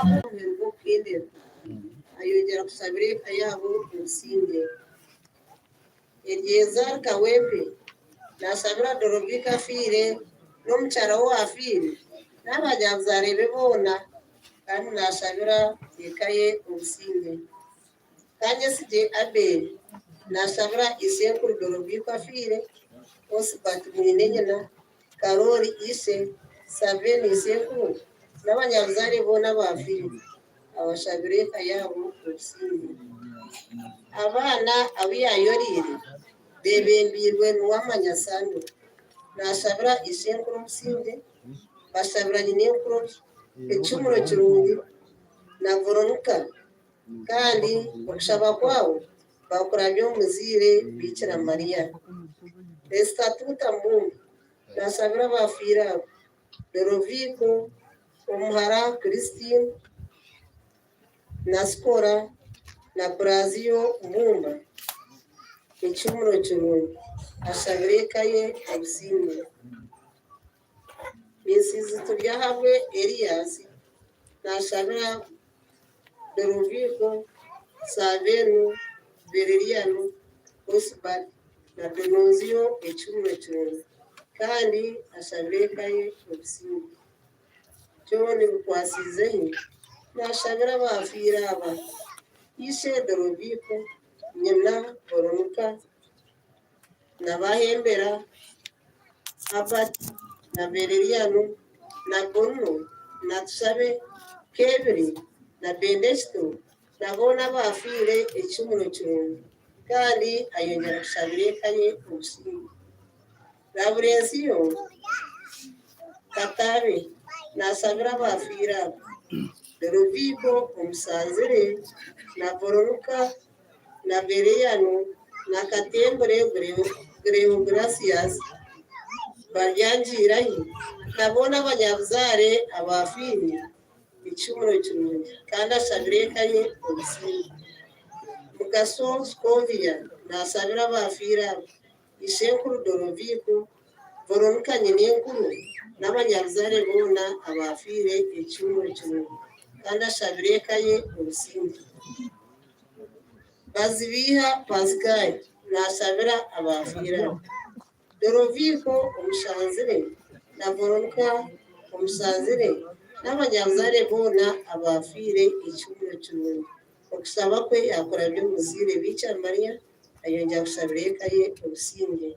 Omuheru gw'okuhendera, ayongyera kushabira eka yaabo obusingye. Eliezer Kawempe naashabira Dorobika afiire n'omukyara we owaafiire n'abanyabuzaare be boona kandi naashabira eka ye obusingye. Kanyesigye Abel naashabira Ishenkuru Dorobiko afiire, Osbert Mwinenyina, Karoli ishe, Saveni ishenkuru n'abanyabuzaare boona abaafiire. Abashabira eka yaabo obusingye. Abaana abu yaayoreire beebembeirwe Nuwamanya Sandra. Naashabira ishenkuru obusingye, bashabira nyinenkuru ekihumuro kirungi na Veronica kandi okushaba kwabo bakurabya omu muzaire Biikira Maria. Estatuta Mbumba naashabira abaafiire aba, Doroviiko, omuhara Christine na Sikora na Brazio Mbumba ekihumuro kirungi. Ashabire eka ye obusingye. Misizi Turyahabwe Elias nashabira Doroviiko, Savenu, Vereriano, Osbert na Dononzio ekihumuro kirungi kandi ashabire eka ye obusingye. John Bukwasiizehi naashabira abaafiire aba, Ishe Doroviiko, nyina Voronika na Bahembera Herbert na Vereriano na Bonno na Tushabe Kebiri na Bendekito na boona abaafiire ekihumuro kirungi kandi ayongyera kushabira eka ye obusingye. Laburensiyo Katabe naashabira abaafiire aba, Doroviiko Omusanzire na Voronika na Vereyano na Katembure Greogratias Baryangiirahi na boona abanyabuzaare abaafiire ekihumuro kirungi kandi ashabire eka ye obusingye. Mugaso Scovia naashabira abaafiire aba, Ishenkuru Doroviiko, Voronika nyinenkuru n'abanyabuzaare boona abaafiire ekihumuro kirungi kandi ashabire eka ye obusingye. Bazibiiha Pascal naashabira abaafiire aba, Doroviiko omushanzire na Voronika omushanzire n'abanyabuzaare boona abaafiire ekihumuro kirungi. Okushaba kwe yaakurabya omu muzaire Biikira Maria Ayongyera kushabira eka ye obusingye.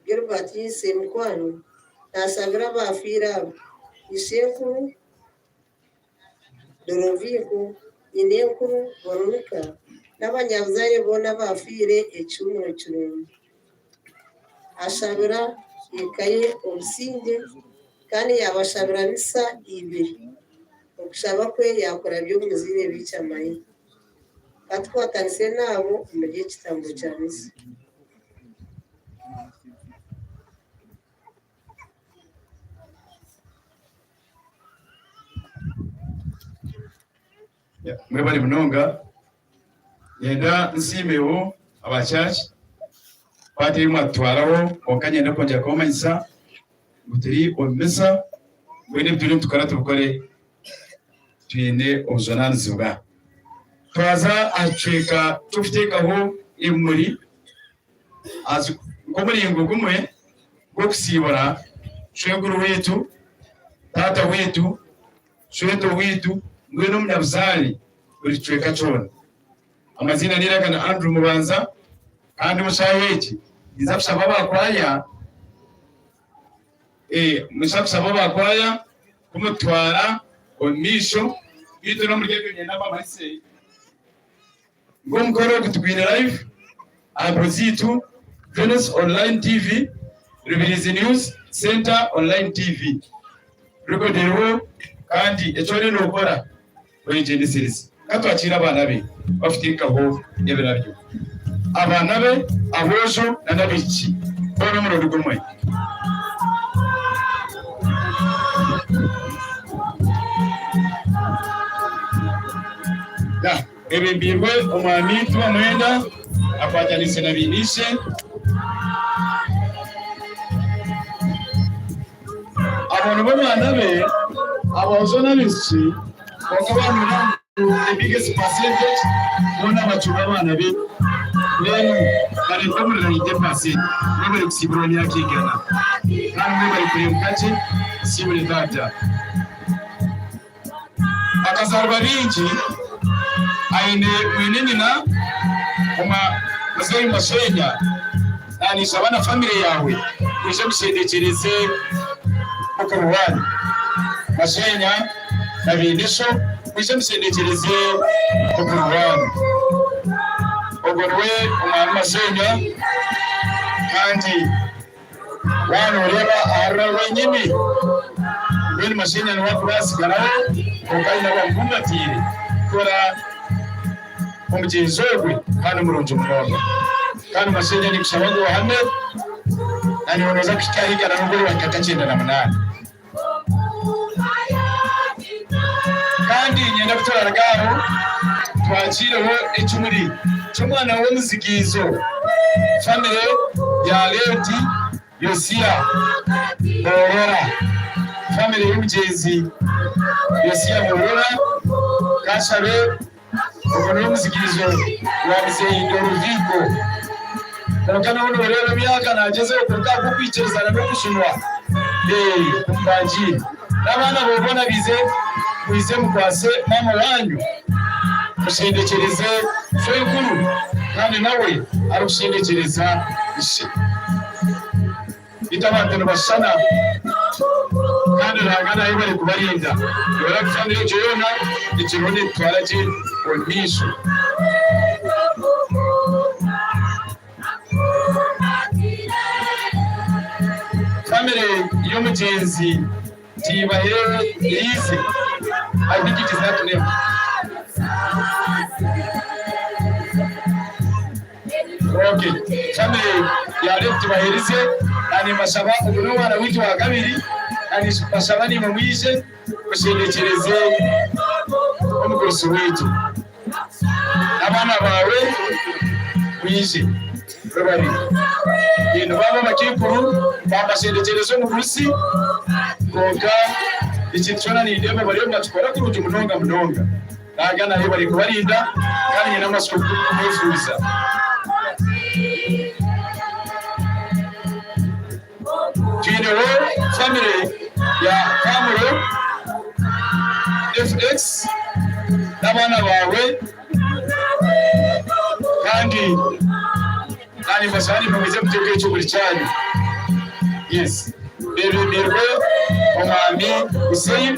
Gilbert Semukwano naashabira abaafiire aba, Ishenkuru Doroviiko, nyinenkuru Veronica n'abanyabuzaare boona abaafiire ekihumuro kirungi. Ashabira eka ye obusingye kandi yaabashabira misa ibiri. Okushaba kwe yaakurabya omu muzaire Biikya Maria. Ka tukwatanise n'abo omuri eki kitambo kya misa. Mwebare munonga. Nyenda nsiimeho aba church part ei mwatutwaraho kwonka nyenda kwongyera kubamanyisa ngu turi omu misa mbwenu ebi turiyo nitukora tubikore twine obujunanizibwa. Twaza aha kicweka ky'okuteekaho ebimuri nk'omuringo gumwe gw'okusiibura shwenkuru waitu, taata waitu, Shweta owaitu mbwenu omunyabuzaare buri kicweka kyona. Amaziina n'eiraka ni Andrew Mubanza kandi omu shaaha egi ninza kushaba aba kwaya ninza kushaba aba kwaya kumutwara omu maisho beitu n'omuri ebyo niinyenda mbamanyise. Ngu omukoro ogu tugwine live aha mpero zaitu Venus Online TV, Rubirizi News Center Online TV. Rekoderiho kandi eki oriyo nokora oyegyendesereze. Ka twakiire abaana be bakuteekaho ebirabyo. Abaana be aboojo nana abaishiki boona omurundi gumwe. Ebembeirwe Omwami Tibamwenda akwataniise na beine ishe. Abo nibo baana be aboojo n'abaishiki, kwonka baamanya ngu the biggest percentage boona bacura abaana be. Mbwenu bari nk'omuri 90% nibo barikusiiburwa emyaka igana. Kandi mbwenu barikureebuka gye kusiibura taata. Akazaarwa baingi, aine mwene nyina oma muzeeyi Mashenya naanishaba na famire yaawe mwije mushendekyereze mukuru waanyu Mashenya na beine sho mwije mushendekyereze mukuru waanyu. Ogwo niwe omwami Mashenya kandi Waaba nooreeba aharira rwenyini, mbwenu Mashenya niwe arikuba atsigaraho kwonka haine abamubumbatiire kukora omugyenzo ogwe kandi murungi munonga. Kandi Mashenya ninkushaba ngu ohame naiwe nooza kuhika aha igana n'obu oriba nka 98. Kandi niinyenda ku turaruga aho twakiireho ekimuri ky'omwana w'omuzigaizo, famire ya Leti Yosia Borora, famire y'omugyenzi Yosia Borora, Kashabe Ogwo niwe muzigaizo wa muzeeyi Doroviiko. Kwonka nawe nooreeba emyaka naagyezeho kuruga aha gw'okwikirizana n'okujunwa. Ee, omubangiire. N'abaana baawe boona baije, mwije mukwase maama waanyu, mushendekyereze shwenkuru, kandi nawe arikushendekyereza ishe. Beitu abantu nibashushana kandi Ruhanga nayebare kubarinda. Noreeba ngu famire egyo yoona ekiriho nekutwara gye omu maisho. Famire y'omugyenzi Tibaheerize, I think it is that name. Okay. Family ya left Tibaherize na nimbashaba ogu n'omwana waitu wa kabiri na nimbashaba nimwe mwije mushendekyereze omugurusi waitu n'abaana baawe mwije webare nibaaba abakaikuru bambashendekyereza omugurusi kwonka ekintu kyona nindeeba bariyo nibakikora kurungi munonga munonga. Ruhanga nayebare kubarinda kandi nyine amatsiko g'okumwefuuza. Twineho famire ya Kamuro FX n'abaana baawe kandi nanye mbashaba nimwe mwije muteeke ekyo buri kyanyu. Yes. Beebembirwe Omwami Hussein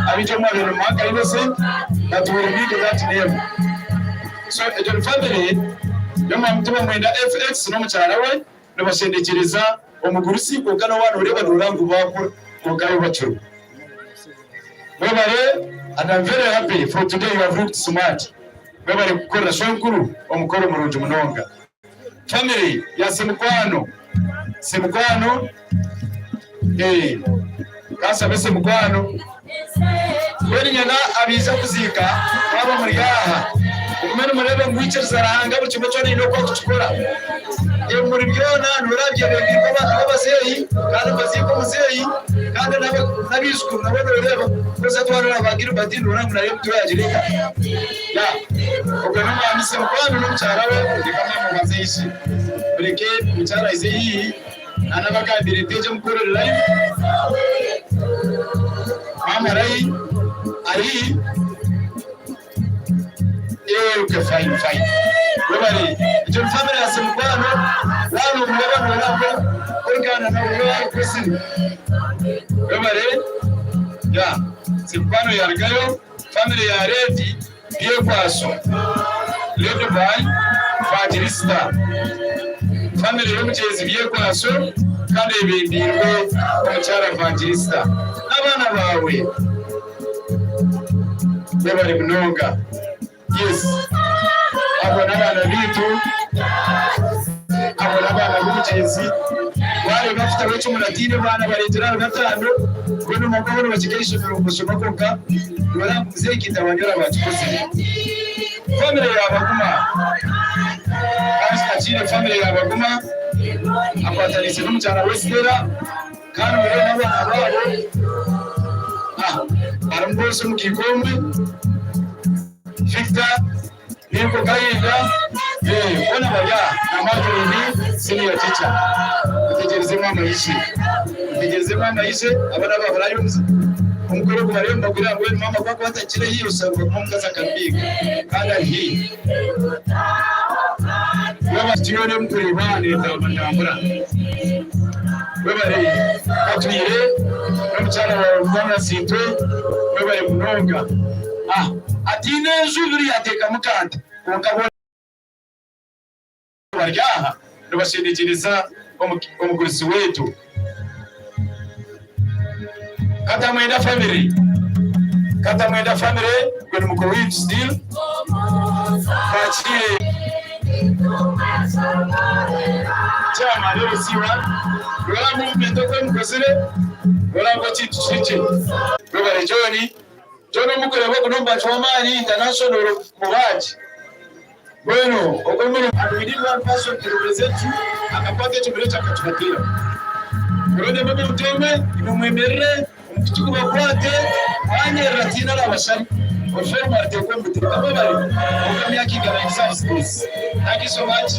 abaingi obu mwabaire nimumuha Innocent but we will need that name. So egyo ni family y'Omwami Tibamwenda FX n'omukyara we nibashendekyereza omugurusi kwonka n'owaaba nooreeba nooreeba ngu baakura kwonka bo bakiriho. Mwebare and I'm very happy for today you have looked smart. Mwebare kukorera shwenkuru omukoro murungi munonga. Family ya Semukwano Semukwano eh kansabe Semukwano mbwenu nyena abaija kuziika mwaba muri aha ogume nimureeba ngu waikiriza Ruhanga buri kimwe kyona oine oku orikukikora ebimuri byona noreeba byebembeirwe abazeeyi kandi nibaziika omuzeeyi kandi n'abaijukuru nabo noreeba koza twareeba ba Gilbert noreeba ngu nayo emitwe yagireka. Ya, ogwo n'omwami Semukwano n'omukyara we, reka mwemubaze ishe. Mureke omukyara aize haihi anabagambire nteegye mukorere live. Maama arahi? Ari? Eh, okay, fine, fine. Webare. Egyo ni family ya Semukwano, waaba nomureeba noreeba ngu orikugaana nawe orikwesiima. Webare. Ya, Semukwano yarugayo. Family ya Levi Byekwaso. Led by Vangelista. Famire y'omugyenzi Byekwaso kandi ebembiirwe omukyara Vangelista n'abaana baawe. Webare munonga. Yes, abo n'abaana baitu, abo n'abaana b'omugyenzi. Waareeba after w'ecumu na tiine abaana barengyera ahari bataano, mbwenu omumaka boona nibakiga aha ishomero nibashoma kwonka nibareeba ngu muzeeyi Kitabanyora baakikozire. Famire ya Baguma, kandi kitakiine famire ya Baguma akwataniise n'omukyara we Stella kandi mbwenu n'abaana baabo harimu boosi omukaika omwe. Victor, Ninko Kayinda, boona bari aha na Madeline senior teacher. Mutegyereze maama aije. Mutegyereze maama aije aba n'abahurayo omukoro ogu bariyo nibagurira mbwenu maama ku akuba atakiri haihi osanga omukazi akamubiika kandi ari haihi. Webare yoona omukureeba netambatambura. Webare Katwire n'omukyara waawe munyaanyazi-itwe webare munonga. Ah ataine enju biri yateekamu kante kwonka boona bari aha nibashendekyereza omugurusi waitu. Katamwenda family Katamwenda family gwe ni mukuru waitu still twakiire. Chairman LC1 rora movement oku emukozire rora ngu ekintu kiri gye. Webare John. John omukureeba ogu n'omubaagi w'amaani international mubaagi. Mbwenu ogwo omurimo and we need one person to represent you akakwata ekimuri ekyo akakibateeraho. Murondemu omuntu omwe imwe mwemerere omukutu gubakwate mwanyerera tihaine arabashare orifoomu ariteekwa omu buteeka mwebare kwonka emyaka igana he deserves this. Thank you so much.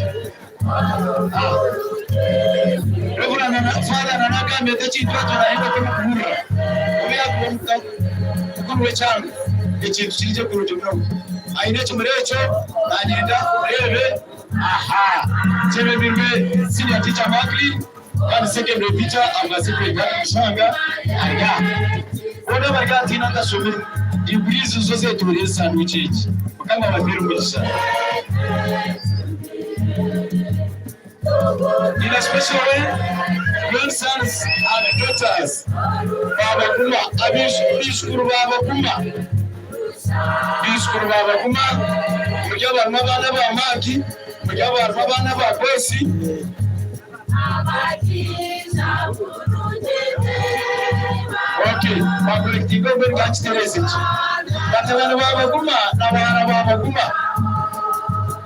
Rev. Father nanagambye ati ekintu ekyo nayenda oku mukuhurira obu yakuba mukuru w'ekyanga ekintu kirigye kurungi munonga aine ekimuri ekyo nanyenda oreebe aha kyebembirwe senior teacher Macklin kandi secondary teacher amaze kwega kushanga ari aha boona bari aha tihaine atashomire degrees nizo zetoroire esanduuki egi. Mukama abateere omugisha. In a special way, grandsons and daughters babaguma, abaijukuru babaguma, baijukuru babaguma, muri abarimu abaana ba Maaki, muri abarimu abaana ba Bosi. Okay, bakolekitinga obwe bwakitereeza eki. Batabani ba Baguma na bahara ba Baguma.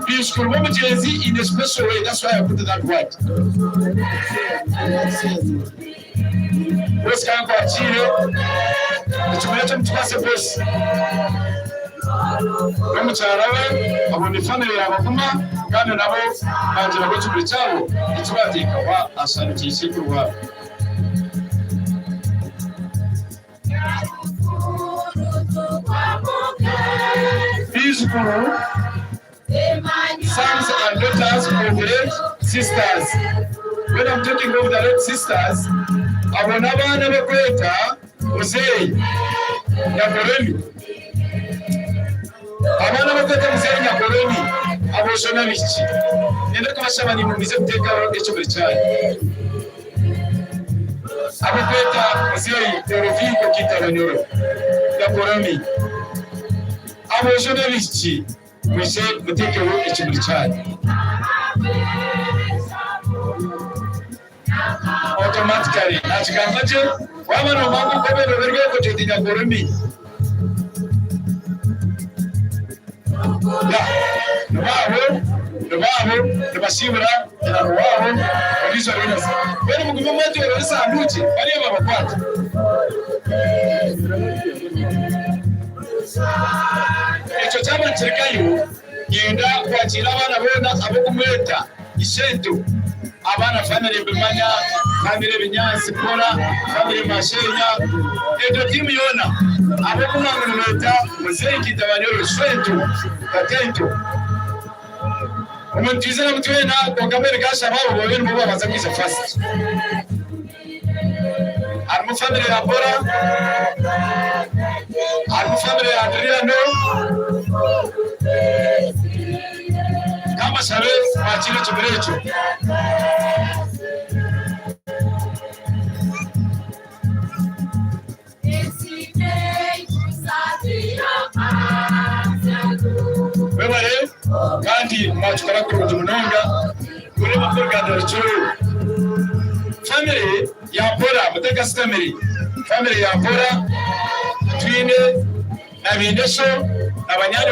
Baijukuru b'omugyenzi in a special way, that's why I put that word. Bosi ka nkwakiire, ekimuri ekyo mukikwase bosi. N'omukyara we abo ni family ya Baguma kandi nabo bagira ngu ekimuri kyabo eki bateeka aha shanduukye ya ishenkuru waabo. Baijukuru, sons and daughters of late sisters. When I'm talking of the late sisters, abo n'abaana abakweta muzeeyi Nyakoremi. Abaana abakweta muzeeyi Nyakoremi aboojo n'abaishiki. Niinyenda kubashaba naimwe mwije kuteekaho ekimuri kyanyu. Abakweta muzeeyi Orovingo Kitabanyoro Nyakoremi. Aboojo n'abaishiki mwije muteekeho ekimuri kyanyu. Automatically nakigamba gye waaba nomanya ngu okwebembera orwego gyete Nyakoremi. Ya nibaabo nibaabo nibasiibura nyina niwaabo ondiijo ariyo. Mbwenu mugume mwetoorore esanduukye bariya babakwate. Ekyo kyaba nikirikayo Niinyenda kwakiira abaana boona ab'okumweta Ishento, abaana famire Mbimanya, famire Binyansi Mpora, famire Mashenya, egyo tiimu yoona ab'okumanya ngu nibeeta Muzeeyi Kitabanyoro Shwento Tatento. Omuntu twizire omu twena kwonka mbwenu nkashaba abo babe nibo babanza kwija first. Harimu famire ya Mpora, harimu famire ya Adriano. Mbashabe kwakiira ekigure ekyo. Mwebare kandi mwakikora kurungi munonga kureeba oku oruganda rukiri. Family ya Bora Mutegasi family, family ya Bora twine na beine sho na banyaanya.